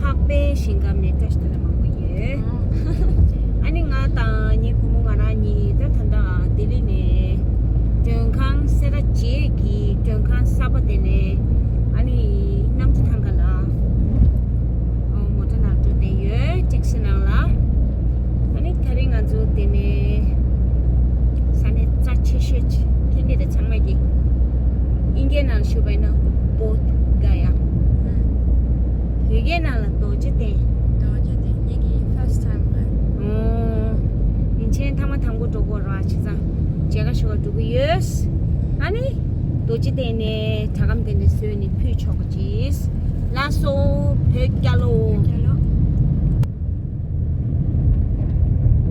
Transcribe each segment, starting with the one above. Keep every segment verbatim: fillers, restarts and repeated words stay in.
ལྷག་པའི་ཞིང་ཁམས་ནས་བཀྲ་ཤིས་བདེ་ལེགས་མང་པོ་ཡོད། ཨ་ནི་ང་དང་ངའི་བུ་མོ་ང་རང་གཉིས་ད་ད་ལྟ་ལྡི་ལི་ནས་མགྲོན་ཁང་སེ་ར་བྱེས་ཀྱི་མགྲོན་ཁང་གསར་པ་དེ་ནས་ཨ་ནི་གནམ་གྲུ་ཐང་ག་ལ་མོ་ཊ་ནང་འགྲོ་བསྡད་ཡོད། ཊེག་སི་ནང་ལ། ཨ་ནི་དེ་རིང་ང་ཚོ་དེ་ནས་ས་གནས་རྩ་ཆེ་ཤོས་ཅིག་ཐེངས་འདི་རེད། ཚང་མ་གི་དབྱིན་སྐད་ནང་ཞུ་བ་ཡིན་ན་བོད་དགའ་ཡ། བོད་སྐད་ནང་ལ་རྡོ་རྗེ་གདན། རྡོ་རྗེ་གདན་ངེད་ཀྱི་ཕར་སི་ཊའིམ་རེད། ཨོ། ཡིན་ཕྱིན་ཐེངས་མ་དང་པོ་འགྲོ་གི་རེད། བྱས་ཙང་མཇལ་ཁ་ཞུ་བར་འགྲོ་གི་ཡོད། ཨ་ནི་རྡོ་རྗེ་གདན་ནས་སྒྲ་སྒམ་དེ་ནས་བཟོས་ནས་ཕུལ་ཆོག་གི་ཅིས། ལགས་སོ། བོད་རྒྱལ་ལོ། བོད་རྒྱལ་ལོ།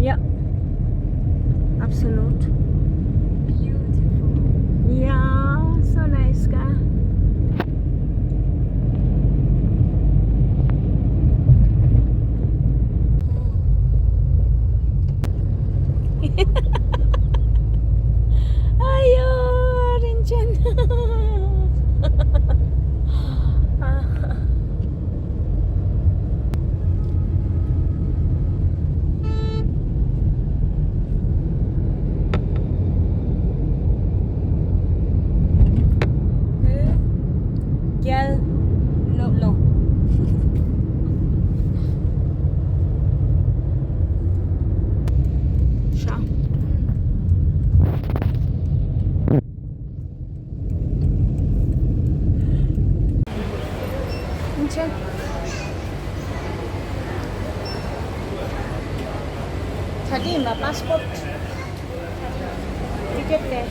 Yeah. Absolute. Beautiful. Yeah, so nice, ka. Ayo, Rinchen. རྒྱལ་ལོ། ཤ། ཨིན་ཅི། ད་འདི་ཡིན་པ། པཱ་སི་པོར་ཊི་ཊི་ཀེ་ཊི་དེ།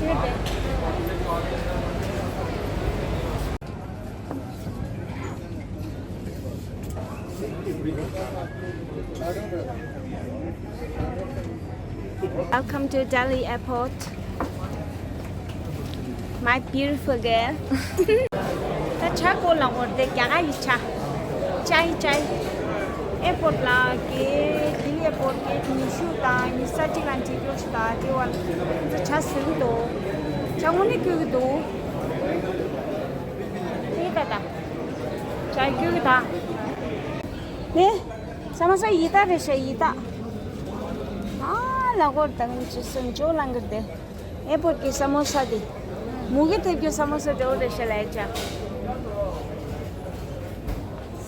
ཊི་ཀེ་ཊི་དེ། Welcome to Delhi Airport, my beautiful girl. ད་ཇ་གོ་ལ་འོར་དེ་རྒྱ་གར་ཡི་ཇ། ཅའི་ཅའི། ཨེར་པོར་ཊི་ལ་གི་ལྡི་ལི་ཨེར་པོར་ཊི་གི་ཉི་ཤུ་དང་ཉི་ཤུ་རྩ་གཅིག་ལ་འགྲིག་གི་ཞིག་དང་དེ་བར་ད་ཇ་ཟིན་འདུག་ཇ་དངོས་གནས་སྐྱོ་གི་འདུག་ཡིད་ད་ད། ཇ་སྐྱུར་གི་ད། ནི། ས་མོ་ས་ཡིད་ད་རེད་ཤག་ཡིད་ད། ཨ་ལ་གོར་ད་ངན་ཅི་སུན་ཇོ་ལང་གི་དེ། ཨེར་པོར་ཊི་གི་ས་མོ་ས་དེ། མུ་གེ་ཐེབས་རྒྱུ་ས་མོ་ས་འདྲ་བོ་རེད་ཤག་ལ་ཡ་ཅག་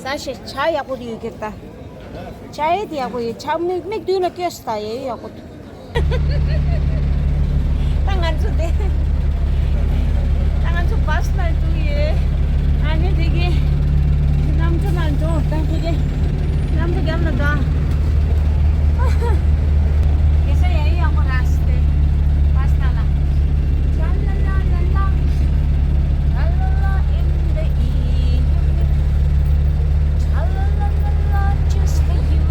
ས་ཞེ་ཇ་ཡག་པོ་དེ་ཡོད་གི་ད། ཇ་ཡེ་དེ་ཡག་པོ་ཡོད། ཇ་མིག་མིག་མདུན་ལ་སྐྱོ་ས་ད་ཡེ་ཡག་པོ་འདུག་ད་ང་ཚོ་དེ། ད་ང་ཚོ་བྷ་སི་ནང་འདུག་ཡོད། ཨ་ནི་དེ་གི་གནམ་གྲུ་ནང་འགྲོ། ད་དེ་གི་གནམ་གྲུ་རྒྱབ་ལ་འགྲོ། དེ་ས་ཡ་ཡི་ཡག་པོ་ར་སི་ཏེ་བྷ་སི་ནང་ལ། Tra la la la la, tra la la in the evening, tra la la la la, just for you.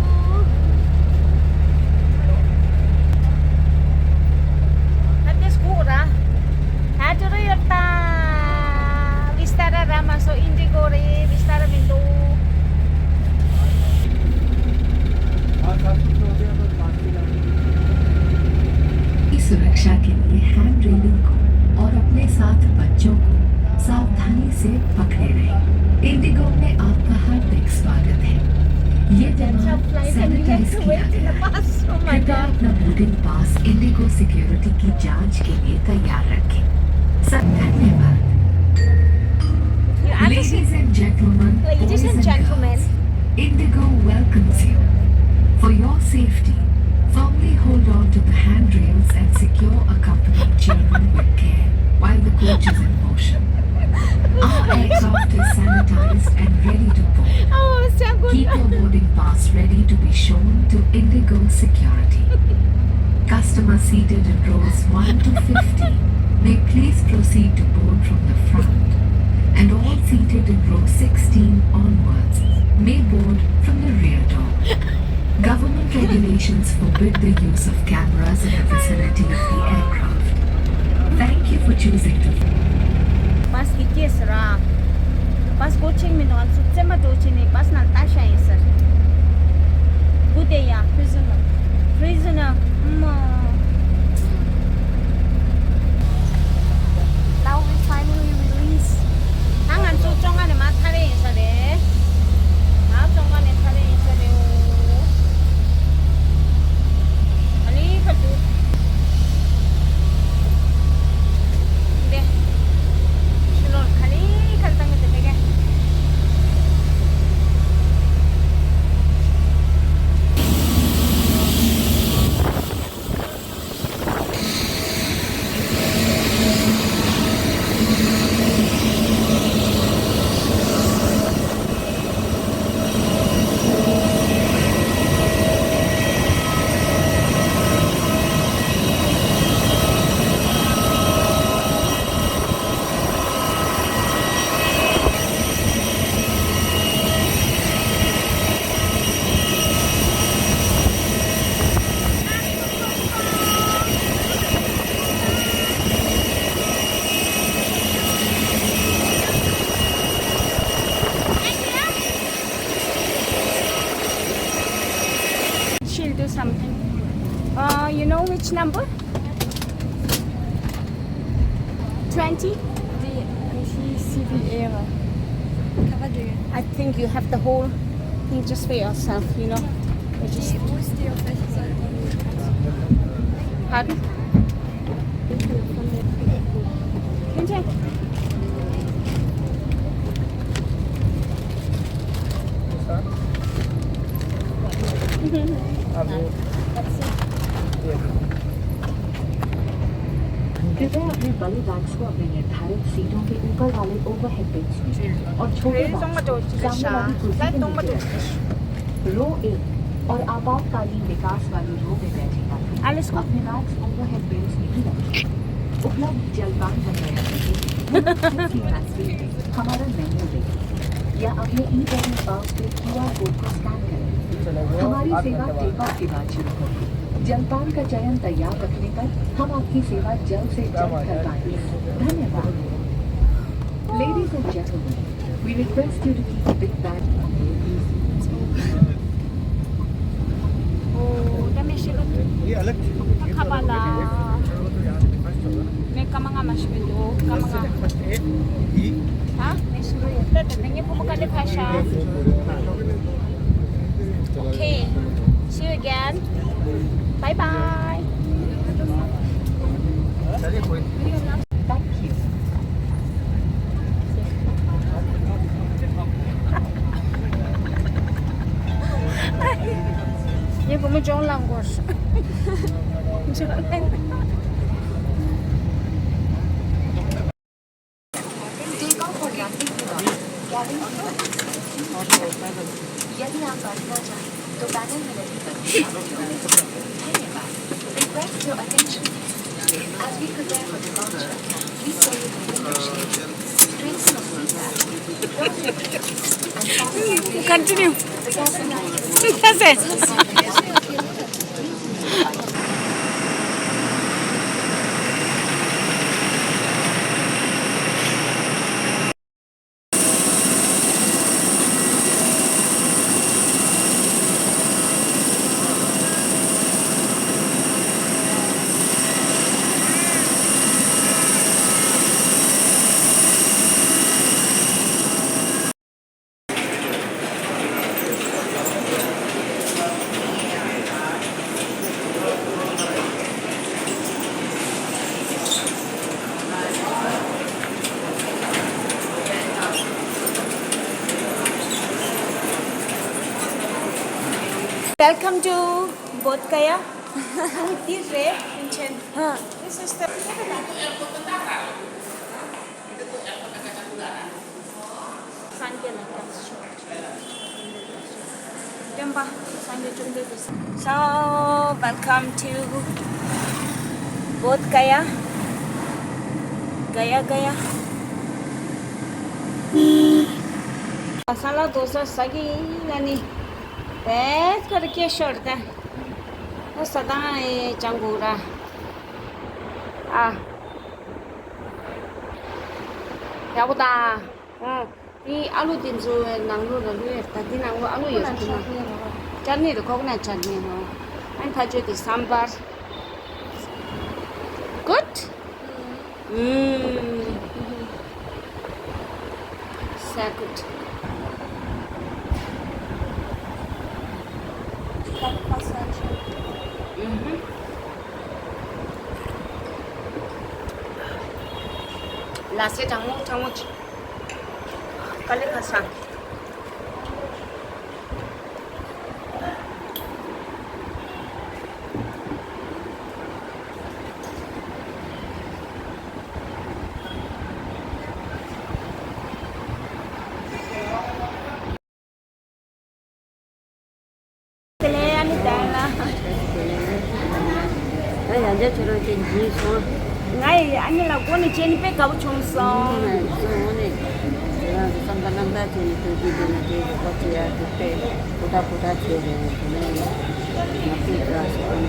ད་དེ་སྒུག་ར། ད་ཅོ་རོ་ཡོད་ད། བི་སྟ་ར་ར་མ་སོ་ཨིན་ཌི་གོ་རེད། བི་སྟ་ར་མི་འདུག की सुरक्षा के लिए hand railing को और अपने साथ बच्चों को सावधानी से पकड़े रहें। इंडिगो में आपका हार्दिक स्वागत है। ये विमान सैनिटाइज किया गया है। कृपया अपना बोर्डिंग पास इंडिगो सिक्योरिटी की जांच के लिए तैयार रखें। सब धन्यवाद। Ladies and gentlemen, boys and girls, Indigo welcomes you. For your safety, firmly hold on to the handrails and secure accompanying children with care while the coach is in motion. Our aircraft is sanitized and ready to board. Keep your boarding pass ready to be shown to Indigo security. Customers seated in rows one to fifty may please proceed to board from the front, and all seated in row sixteen onwards may board from the rear door. Government regulations forbid the use of cameras in the vicinity of the aircraft. Thank you for choosing to. བྷ་སི་གི་སྐྱེས་ཟེར་ར། བྷ་སི་སྒོ་ཕྱེ་མི་འདུག་ང་ཚོ་བཙན་པ་འགྲོ་ཕྱིན་ནས་བྷ་སི་ནང་ལྟ་ཤ་ཡིན་ཟེར། སྒུག་བསྡད་ཡ། Prisoner. Prisoner. ཨུམ། Now we finally release. Twenty? Cover. I think you have the whole thing just for yourself, you know. You just... Pardon? कृपया अपने बड़े बैग्स को अपने निर्धारित सीटों के ऊपर वाले ओवरहेड बिन्स में और छोटे बैग्स को सामने वाली कुर्सी के नीचे रखें। रो एक और आपातकालीन विकास वाली रो में बैठे यात्री अपने बैग्स ओवरहेड बिन्स में ही रखें। उपलब्ध जलपान का चयन करें। हमारा मेन्यू देखें या अपने ई पैमेंट पाउच के क्यूआर कोड को स्कैन करें। हमारी सेवा टेक ऑफ के बाद शुरू होगी। जलपान का चयन तैयार रखने पर हम आपकी सेवा जल्द से जल्द कर पाएंगे। धन्यवाद। Ladies and gentlemen, we request you to keep a big bag on your person. ཨོ། ད་མེ་ཤི་ལོ། ཁ་པ་ལ། མེ་ཀ་མ་ང་མ་ཤི་མེ་འདུག་ཀ་མ་ང་། ད་མེ་ཤི་ལོ། ད་ད་ངའི་བུ་མོ་ག་ལེ་ཕ་ཤ། Okay, see you again. Bye bye. Thank you. ངའི་བུ་མོ་ཅོང་ལང་གོ། ཅོང་ལང་། Take off और लैंडिंग के बाद cabin की मदद से सीट बेल्ट पकड़ें। यदि आप बैठना चाहें, तो पैनल में लगी बटन दबाएं। धन्यवाद। Request your attention. As we prepare for departure, please follow the window shade, strengthen your seat belt, drop your keys, and fasten your seat belt. Continue. The cabin light is That's it. Welcome to Bodh Gaya. འདི་རེད་ཕིན་ཆེན། This is the སངས་རྒྱས་ལ་བཀྲ་ཤིས་ཤོག་སྟོན་པ་སངས་རྒྱས་བཅོམ་ལྡན་འདས། So, welcome to Bodh Gaya. Gaya, Gaya. Masala dosa ཟ་གི་ཡིན་ན་ནི། བས་ཁར་སྐྱེ་ཤོར་ད། ཨ་ས་དང་ཨེ་ཅང་གུ་ར། ཨ། ཡག་པོ་ད། ཨ། དེ་ཨ་ལུ་དེ་ཚོའི་ནང་ལོགས་ལ་ལུས་ཡོད་ད། དེ་ནང་ལོགས་ཨ་ལུ་ཡོད་ཀྱི་ན། ཅར་ནི་རེད། ཁོ་ཀོ་ནཊ་ཅར་ནི་ནོ། ཨན་ཕ་ཆོས་དེ་སམ་བར། Good? Mm. So good. Mm-hmm. ལ་སེ་གྲང་མོ་གྲང་མོ་ཅིག་དཀའ་ལས་ཁག་ས། དེ་ལས་ཨ་ནི་ད་ལ། ད་ཡང་བསྐྱར་ཁྱེད་རང་དེ་འགྱིས་སོང་། ང་ཡི་ཨ་ནི་ལ་སྒོ་ནས་བྱས་ནི་དཔེ་དགའ་པོ་བྱུང་སོང་། ང་ཡི་སོང་ནས་ཁྱེད་རང་གི་བསམ་པ་རྣམ་དག་བྱས་ནས་ཐུགས་རྗེ་དེ་ནས་དེ་གི་སྒོ་ཕྱེ་ཡག་གི་དཔེ་ཧུར་ཐག་ཧུར་ཐག་བྱས་རེད་དེ་ནས་ང་ཚོའི་དགའ་སོང་།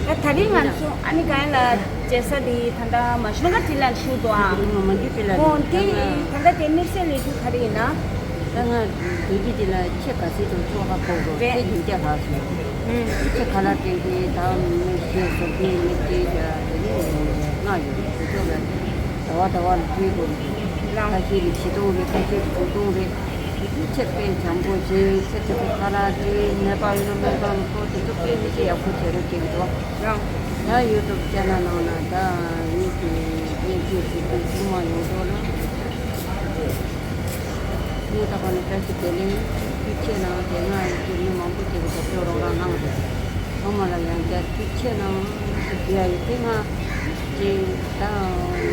ད་ད་རིང་ང་ཚོ་ཨ་ནི་ག་ཡ་ལ་བྱེད་ས་དེ་ད་ལྟ་མ་ཤོང་ག་དེ་ལ་ཞུ་དོ་ཨ། མ་འཇུ་དེ་ལ་ཨོ་དེ་ད་ལྟ་དེ་དམིགས་བསལ་ལས་དུས་ག་རེ་ཡིན་ན། ད་ང་དེ་གི་དེ་ལ་ཁྱེད་ག་ཚོད་དུ་ཚོགས་ཁ་ཕོག་འགྲོ། རེད། ཁྱེད་ཀྱིས་སྐྱ་ལྷག་སོང་། ཨུམ། ཁྱེད་ཁ་ལག་སྟེར་གི་ད་མི་ཤེས་སོ་དེ་མི་དེ་དེ་ནི་ང་ཡོད་དེ་ཚོ་ལ་ཟླ་བ་ཟླ་བ་ལ་སྤྲོད་དགོས་འདུག་ལགས། ཁ་ཤས་ལ་བྱི་དོང་རེད། ཁ་ཤས་ལ་བུ་དོང་རེད། ཁྱེད་དཔེ་བྱམས་པོ་བྱེད། ཁྱེད་ཚོ་ཁ་ལག་སྟེར། ནད་པ་ཡོད་ན་སྨན་ཁང་ལ་སོང་། དེ་ཚོ་དཔེ་མི་ཤེས་ཡག་པོ་བྱེད་རོགས་བྱེད་ཀྱི་འདུག་ལགས། ད་ཡུ་ཊུབ་ཅེ་ནལ་ནང་ན་ད་ངེད་ཀྱི་བརྙན་འཕྲིན་ཞུ་རྒྱུ་ཚང་མ་ཡོང་འགྲོ་ལ། ངས་ད་ག་ནས་བཀྲ་ཤིས་བདེ་ལེགས། ཐུགས་ཆེ་གནང་། དེ་སྔ་ཡི་གེ་མི་མང་པོ་ཅིག་གིས་རྒྱབ་སྐྱོར་རོགས་རམ་གནང་འདུག་ཚང་མ་ལ་ཡང་བསྐྱར་ཐུགས་ཆེ་གནང་ཞེས་ཞུ་ཡ་ཡིན། དེ་སྔ་ཅིག་ད་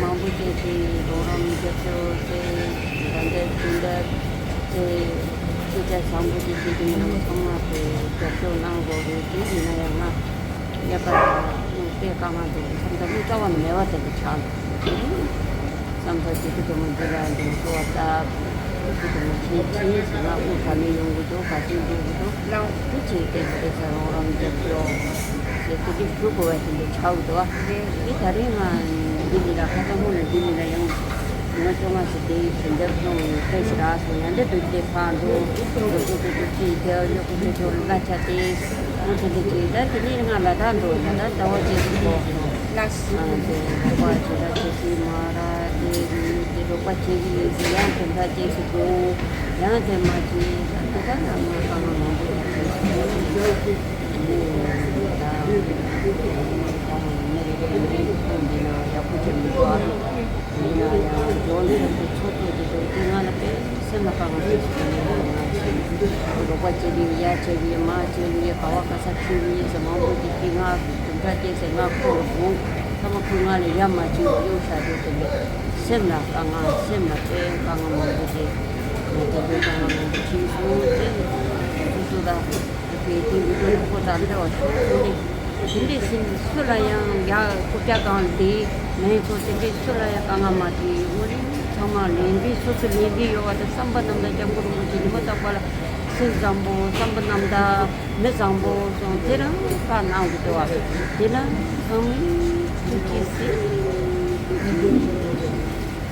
མང་པོ་ཅིག་གིས་རོགས་རམ་རྒྱབ་སྐྱོར་དེ་ད་འདི་དེ་འདྲ་དེ་སྐད་ཆ་བཟང་པོ་ཅིག་བཤད་ཀྱི་མི་འདུག་ཚང་མ་དེ་རྒྱབ་སྐྱོར་གནང་དགོས་རེད། དེ་ཡིན་ན་ཡང་ང་ཉེས་པ་དང་དཔེ་དཀའ་ངལ་འདུག་མཚམས་མཚམས་དབུགས་རྩ་བ་ནས་མེད་པ་དེ་འདྲ་ཆགས་འདུག་བསམ་ཚོར་གྱི་ཐུགས་དམ་འདི་ལ་འདི་གསོལ་བ་བཏབ། ཐུགས་དམ་ཆེན་ཆེན་ཟེར་ན་དབུགས་བར་མེད་ཡོང་གི་འདུག་ག་ཚོད་འགྲོ་གི་འདུག་ལགས། དེ་ཆེད་དེ་ཚོ་དེ་ཚོ་རོགས་རམ་རྒྱབ་སྐྱོར་ཞེས་དེ་འདྲ་ཞུ་དགོས་པ་དེ་འདྲ་ཆགས་འདུག་ཨ། རེད། དེ་ད་རིང་ང་འདི་མི་ལ་ཁ་སང་ཧུ་ལ་འདི་མི་ལ་ཡང་ང་བཅོ་ལྔ་ཞིག་དེ་ཞིག་འདེབས་སོང་། བཀྲ་ཤིས་རག་སོང་། ཡང་འདི་དུས་དེ་ཕར་འགྲོ་འགྲོ་ཚོ་དེ་ཚོ་ཅིག་དེ་གཡོག་པོ་དེ་ཚོ་ལ་ཆ་དེ་ང་དེ་འདྲ་ཅིག་ད་དེ་ནས་ང་ལ་ད་འགྲོ་ཡ་ད་ཟླ་བ་གཅིག་ཏུ་འགྲོ་སོང་། ལགས། ཨ་དེ་རོགས་པ་བྱེད་ར་བྱེད་ཀྱི་མ་ར་དེ་དེ་རོགས་པ་བྱེད་ཀྱི་ཡིན་ཟེར་ཡང་དེ་འདྲ་ཅིག་སུ་འགྲོ་ཡང་དེ་མ་བྱེད་ད་དེ་ད་ང་དཀའ་ངལ་མང་པོ་ཡོད་ཀྱི་ཡོད་ཀྱི་ཡོད་ཀྱི་ད་ད་མི་རེ་རེ་མི་རེ་རེ་ཁོང་འདི་ན་ཡག་པོ་བྱེད་མི་འདུག་ཨ། ཡིན་ན་ཡང་འབྱོར་འབྱོར་གྱི་ཚོགས་གཙོ་དེ་ཚོ་དེ་ང་ལ་དཔེ་སེམས་ལ་དཀའ་ངལ་ཞིག་བྱུང་ཡོད། ང་ཚོས་རོགས་པ་བྱེད་ཀྱི་ཡ་བྱེད་ཀྱི་མ་བྱེད་ཀྱི་ག་བ་ག་ས་ཁྱོད་ཡིན་ཟེར་མང་པོ་ཅིག་གིས་ང་དུམ་གྲ་སྐྱེས་ཟེར་ང་ཁོ་ལ་དགོངས། ཐ་མ་ཁོས་ང་ལ་ཡ་མ་བྱེད་གཡུག་བཞག་དུས་དེ་འདྲ་སེམས་ལ་དཀའ་ངལ་སེམས་ལ་དཔེ་དཀའ་ངལ་མང་པོ་ཞིག་ང་ཚོ་དཔེ་དཀའ་ངལ་མང་པོ་ཞིག་བྱུང་ཚེ་སོ་སོ་ལ། དེ་དེ་འདི་ཚོ་ཁོ་དང་འདྲ་བ་ཤོག་ཁོ་ནི་དེ་འདྲས་ཟིན་སུ་ལ་ཡང་ཡ་རྐུབ་བཀྱག་གང་དེ་མེད། ཁོ་དེ་འདྲས་སུ་ལ་ཡང་དཀའ་ངལ་མ་དེ་འོ་རིགས་ཚང་མ་ལས་འདི་སོ་སོ་ལས་འདི་ཡོད་བ་དང་བསམ་པ་རྣམ་དག་སྐྱབས་མགོན་རིན་པོ་ཆེ་ཉི་མ་རྟག་པ་ལ་སེམས་བཟང་པོ་བསམ་པ་རྣམ་དག་མི་བཟང་པོ་སོང་དེ་རང་ཁ་ནང་དུ་འདྲ་བ་དེ་ལ་ཚང་མས་ཐུགས་ཀྱིས་གཟིགས།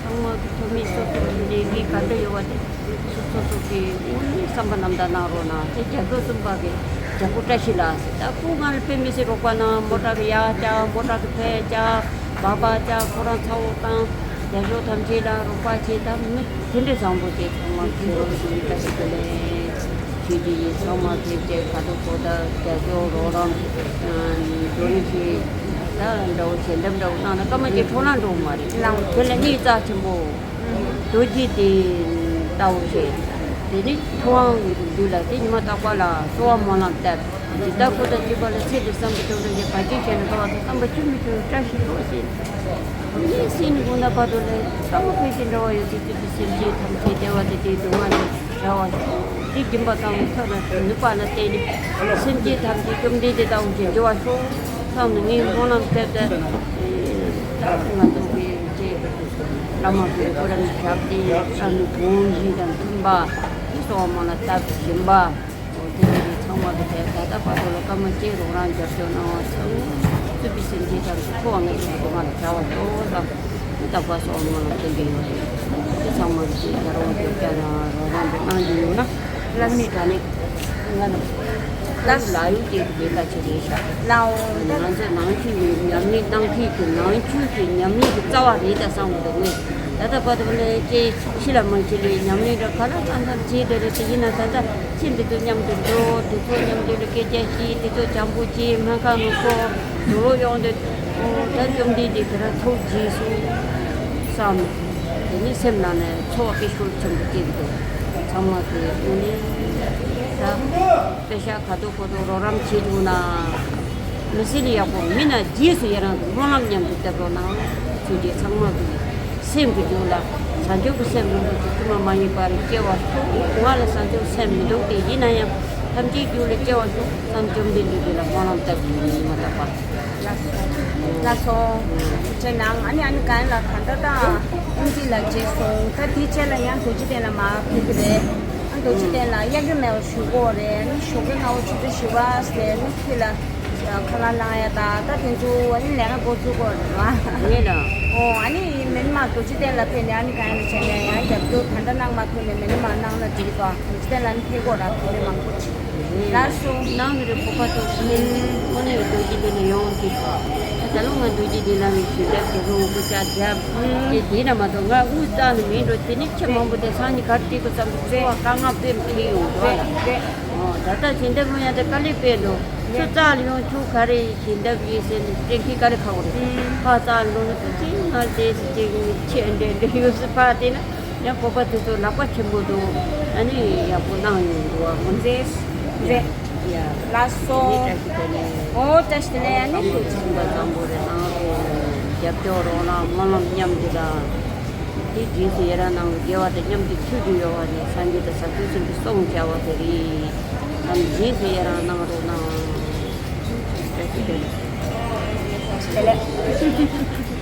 ཚང་མ་གི་ཐོག་མའི་སོ་སོ་གི་ལས་འགན་ག་འདྲ་ཡོད་པ་དེ་སོ་སོ་སོ་སོའི་དངོས་གནས་བསམ་པ་རྣམ་དག་གནང་རོགས་གནང་། དེ་རྒྱ་མཚོ་གསུམ་པ་གི་རྒྱལ་པོ་བཀྲ་ཤིས་ལགས་ཟེར། ད་ཁོ་ང་ལ་དཔེ་མི་སྲིད་རོགས་པ་གནང་། མོ་ཊ་གི་ཡར་བཀྱག་མོ་ཊ་གི་ཕར་བཀྱག་སྦག་སྦག་བཀྱག་ཁོ་རང་ཚ་བོ་བཏང་། རྒྱ་ཤོག་ཐམས་ཅད་ལ་རོགས་པ་བྱེད། ད་མི་དེ་འདྲའི་བཟང་པོ་བྱེད། ཚང་མ་ཁྱེད་རང་ཚོའི་བཀྲ་ཤིས་བདེ་ལེགས། ཆོས་ཀྱི་ཡིན་ཚང་མ་ཕེབས་ཏེ་ཁ་ཐུག་གོ་ད་རྒྱ་སྐྱོར་རོགས་རམ་འགྲོ་རིགས་ཤིག་ད་འདྲ་བོ་ཞལ་འདེབས་འདྲ་བོ་གནང་ན་སྐར་མ་གཅིག་འཕྲོ་བརླག་འགྲོ་གི་མ་རེད། ལགས། དེ་ལ་གནས་རྩ་ཆེན་པོ་རྡོ་རྗེ་གདན་ལྟ་བུ་ཞིག་དེ་ནི་ཐུབ་དབང་གི་རྒྱུད་ལ་དེ་ཉི་མ་རྟག་པར་ལ་གསོལ་བ་སྨོན་ལམ་བཏབ། ཇི་ལྟར་ཁོ་དང་བཅས་པ་ལ་ཚེ་འདིར་བསམ་པའི་དོན་དག་ལ་བར་ཆད་བྱས་ན་འགྲོ་བ་དང་བསམ་པ་ཆུད་མི་ཆུད་བཀྲ་ཤིས་ཤོག་ཅེས། ངའི་སེམས་ནི་དགོངས་དག་བར་དུ་ལས་ཚང་མ་ཕན་ཅིང་འབྲེལ་བ་ཡོད་ཚུལ་བརྩེ་བའི་སེམས་ཅན་ཐམས་ཅད་བདེ་བ་དང་བདེ་སྡུག་བསྔལ་ནས་བྱ་བ་ཤོག་དེ་སྦྱིན་པ་བཏང་བའི་ཐབས་ལ་ནུས་པ་ལ་བརྟེན་ནས་སེམས་ཅན་ཐམས་ཅད་བཅོམ་ལྡན་འདས་ལྟ་བུ་ཞིག་འགྱུར་བར་ཤོག་བསམ་ནས་ངས་སྨོན་ལམ་བཏབ་སྟེ། ང་ཚོ་གི་ཅེས་བླ་མ་གི་སྐུ་རིམ་བཞག་སྟེ་བསམ་ནས་དགོངས་གཞི་དང་མཐུན་པ་གསོལ་བ་སྨོན་ལམ་བཏབ་བཞིན་པ། དེ་ཚོ་ཚང་མ་གི་དེ་ད་ལྟ་བར་དུ་ལ་སྐར་མ་གཅིག་རོགས་རམ་རྒྱབ་སྐྱོར་གནང་བ་ཚང་མ་བརྩེ་བའི་སེམས་ཅན་ཐམས་ཅད་འཁོར་བ་ངན་སོང་གི་སྡུག་བསྔལ་ལས་བྱ་བ་ཤོག་དང་། དེ་ལྟ་བུ་སོགས་སྨོན་ལམ་བཏོན་གྱི་ཡོད་རེད། དེ་ཚང་མ་གི་ཅིག་ཡར་འོང་རྒྱབ་སྐྱོར་དང་རོགས་རམ་དེ་གནང་གི་ཡོད་ན་བླ་མའི་དྲིན་ལན་ང་ལ་ལགས། ལ་ཡུལ་གྱི་ལས་ཀ་ཆེ་རེད་ཤག་ལའོ། ང་ཚོ་ནང་ཆོས་ཀྱི་ཉམས་ལེན་གནང་མཁན་གྱི་ནང་ཆོས་ཀྱི་ཉམས་ལེན་གྱི་རྩ་བ་རེད་ད་བསམ་གྱི་འདུག་ངས་ད་ལྟ་བར་དུ་ནས་ཅིག་ཕྱི་ལ་མ་ཕྱིན་ལས་ཉམས་ལེན་འདྲ་ག་ལ་ཙམ་ཙམ་བྱས་བསྡད་རེད་དེ། ཡིན་ན་ད་ལྟ་ཁྱེད་འདི་ཚོ་མཉམ་དུ་འགྲོ། དེ་ཚོ་མཉམ་དུ་ལ་སྐད་ཆ་བཤད། དེ་ཚོ་བྱམས་པོ་བྱེད། སྨན་ཁང་ནང་སྐོར་དུ་ལོག་ཡོང་དུས་ཨོ་ད་བཅོམ་ལྡན་འདས་དེ་ར་ཐུགས་རྗེས་སུ་བསམ། དེ་ནི་སེམས་ནང་ནས་ཚོར་བ་དཔེ་ཤུགས་ཆེན་པོ་སྐྱེས་འདུག་ཚང་མ་གི་དངོས་གནས་ད་དཔེ་ཤག་ག་དུས་ཁོ་ཐུག་རོགས་རམ་བྱེད་བཅུག་ན། མི་སེར་ལ་ཡག་པོ་མིན་ན་རྗེས་སུ་ཡི་རང་དུ་སྨོན་ལམ་མཉམ་དུ་བཏབ་རོགས་གནང་། ཆོས་རྗེ་ཚང་མ་གི་སེམས་ཀྱི་རྒྱུད་ལ་བྱང་ཆུབ་ཀྱི་སེམས་རིན་པོ་ཆེ་ཐུན་མོང་མ་ཡིན་པར་སྐྱེ་བར་ཤོག་ང་ལ་བྱང་ཆུབ་སེམས་མི་འདུག་སྟེ། ཡིན་ན་ཡང་ཐམས་ཅད་རྒྱུད་ལ་སྐྱེ་བར་ཤོག་བསམ་བཅོམ་ལྡན་འདས་ཀྱི་ལ་སྨོན་ལམ་བཏབ་དགོས་ནི་མ་བཏབ་པ། ལགས་སོ། ལགས་སོ། ཁྱེད་ནང་ཨ་ནི་ཨ་ནི་ག་ཡིན་ལ་ག་འདྲ་དང་ཨུམ་ཅི་ལ་བྱས་སོང་། ད་དེའི་རྗེས་ལ་ཡང་རྡོ་རྗེ་གདན་ལ་མར་ཕེབས་ཀྱི་རེད། ཨ་རྡོ་རྗེ་གདན་ལ་གཡག་རྒྱུ་མེད་པ་ཞུ་དགོས་རེད། ནི་ཞོགས་ཀའི་སྔ་པོ་ཆུ་ཚོད་བཞི་པ་ཟེར་ནི་ཁྱེད་ལ་ ཁ་ལག་བླངས་ཡ་དང་ད་དེ་ཚོ་ཨ་ནི་ལས་ཀ་འགོ་བཙུགས་དགོས་རེད་བ། ངས་ལ། ཨོ་ཨ་ནི་མི་ནི་མ་རྡོ་རྗེ་གདན་ལ་ཕེབས་ནས་ཨ་ནི་གང་ཡང་བྱས་ནས་ཡང་རྒྱབ་སྐྱོར་ད་ལྟ་གནང་མ་ཐུབ་ནས་མི་ནི་མ་གནང་ན་འགྲིག་གི་འདུག་རྡོ་རྗེ་གདན་ལ་ནི་ཕེབས་དགོས་ར་དེ་འདྲ་མང་པོ་ཅིག་ལགས་སོ། ནང་གི་རེ་ཁོ་པ་ཏོ་ཞིག་ནས་དངོས་གནས་རྡོ་རྗེ་གདན་ལ་ཡོང་གི་ད་ལོ་ང་རྡོ་རྗེ་གདན་ལ་ནི་ཞུ་འདྲ་དེ་ཚོ་སྐུ་ཕྱག་རྒྱབ་དེ་དེ་ན་མ་གཏོགས་ང་དབུགས་རྩ་ནས་མིན་འགྲོ་དེ་ནི་ཆེ་མང་པོ་དེ་སང་ཉིན་གར་སྐྱེལ་དགོས་བསམ་དུས་ཚོར་བ་དཀའ་ངལ་དཔེ་མི་ཁེལ་ཡོང་འགྲོ་ལ། ཨོ་ད་ལྟ་ཇི་འདྲ་མོ་ཡང་དེ་དཀའ་ལས་དཔེ་འགྲོ། ཁྱོད་རྩ་ལ་ཡོང་ཆུ་ག་རེ་ཡིན་ཞིང་འདབས་ཡིན་ཟེར་ནས་སྤྲད་མཁན་ག་རེ་ཁག་པོ་རེད། ཕ་རྩ་ལ་ལོང་ནས་ཏུ་ཅིག་ང་རྗེས་སུ་ཅིག་ཆེ་འདྲེ་འདྲེ་ཡོད་སྲིད་ཕ་དེ་ན་ཡང་བོད་པ་དེ་ཚོ་ལག་པ་ཆེན་པོ་འདུག་ཨ་ནི་ཡག་པོ་གནང་ཡོང་འདུག་བ་མོ། རེད་རེད། ཡ། ལགས་སོ། ཨ་ནི་བཀྲ་ཤིས་བདེ་ལེགས། ཨོ་བཀྲ་ཤིས་བདེ་ལེགས། ཨ་ནི་ཁྱོད་ཚོ་ཚང་མ་བཟང་པོ་རེད་གནང་རོགས། རྒྱབ་སྐྱོར་རོགས་གནང་སྨོན་ལམ་མཉམ་དུ་དང་། དེ་རྗེས་སུ་ཡི་རང་གནང་བའི་དགེ་བ་དང་མཉམ་དུ་ཆོས་ཀྱི་ཡོལ་བ་ནས་སངས་རྒྱས་དང་ཟབ་ཆོས་ཚུལ་གྱི་སྲོག་འཆའ་བ་དེ་རེད། ནམ་རྗེས་སུ་ཡི་རང་གནང་རོགས་གནང་། བཀྲ་ཤིས་བདེ་ལེགས། བདེ་ལེགས།